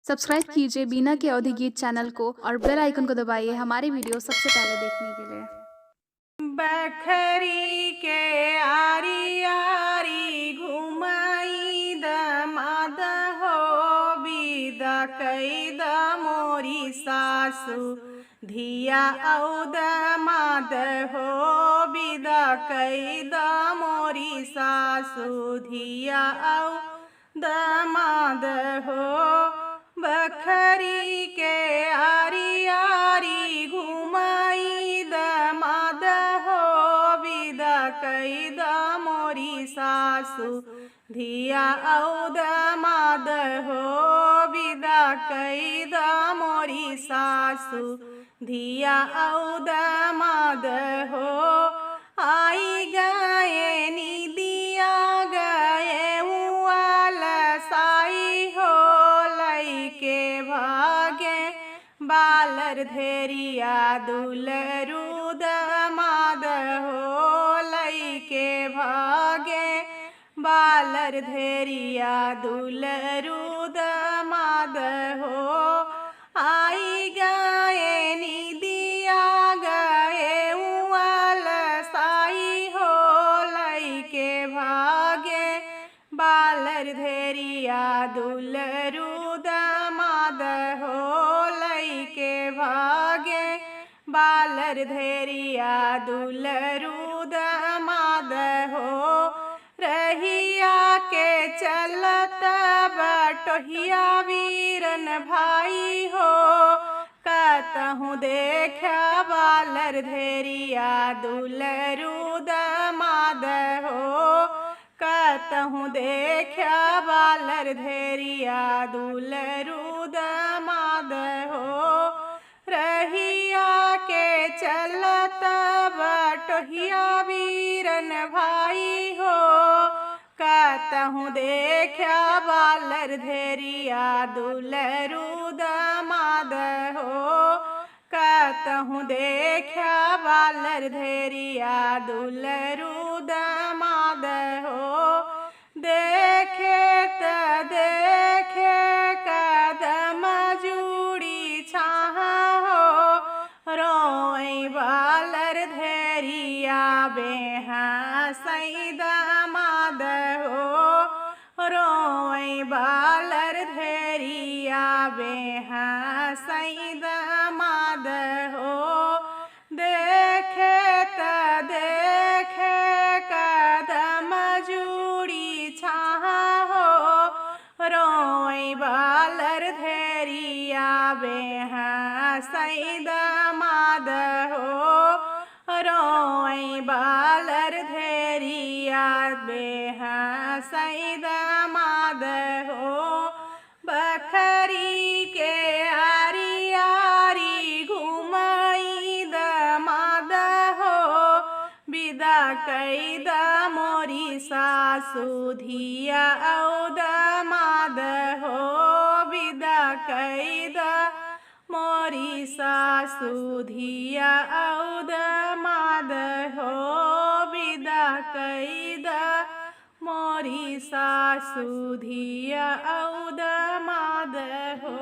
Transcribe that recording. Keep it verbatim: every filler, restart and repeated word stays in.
सब्सक्राइब कीजिए बीना के अवधी गीत चैनल को और बेल आइकन को दबाइए हमारी वीडियो सबसे पहले देखने के लिए। बखरी के आरी आरी घुमाई दमाद हो, बिदा कई द मोरी सासु धिया औ दमाद हो, बिदा कई द मोरी सासु धिया औ दमाद हो। बखरी के आरी आरी घुमाई दमाद हो, बिदा कई द मोरी सासु धिया औ दमाद हो, बिदा कई द मोरी सासु धिया औ दमाद हो। आई गए निदिया गए उआल साई हो, लइके भागे बालर धेरिया दुलरू दमाद हो, लइके भागे बालर धेरिया दुलरू दमाद हो। आई गए निदिया गए उआल साई हो, लइके भागे बालर धेरिया दुलरू दमाद हो, लइके भागे बालर धेरिया दुलरू दमाद हो। रहिया के चलत बटोहिया वीरन भाई हो, कतहूँ देखा बालर धेरिया दुलरू दमाद हो, कतहूँ देखा बालर धेरिया दुलरू दमाद हो। रहिया के चलत बटोहिया वीरन भाई हो, कतहूँ देखा बालर धेरिया दुलरू दमाद हो, कतहूँ देखा बालर धेरिया दुलरू दमाद हो। देखे त देखे कदम जूड़ी छाहा हो, रोई बालर धेरिया बेहा सई दमाद हो, रोई बालर धेरिया बेहा सई दमाद हो। देखे त देखे कदम जूड़ी छाहा हो, रोई बालर धेरिया बेहा सई दमाद हो, रोई बालर धेरिया बेहा सई दमाद हो। बखरी के आरी आरी घुमाई दमाद हो, बिदा कई द मोरी सासु धिया औ दमाद हो, बिदा कई द मोरी सासु धिया औ दमाद हो, बिदा कई द मोरी सासु धिया औ दमाद हो।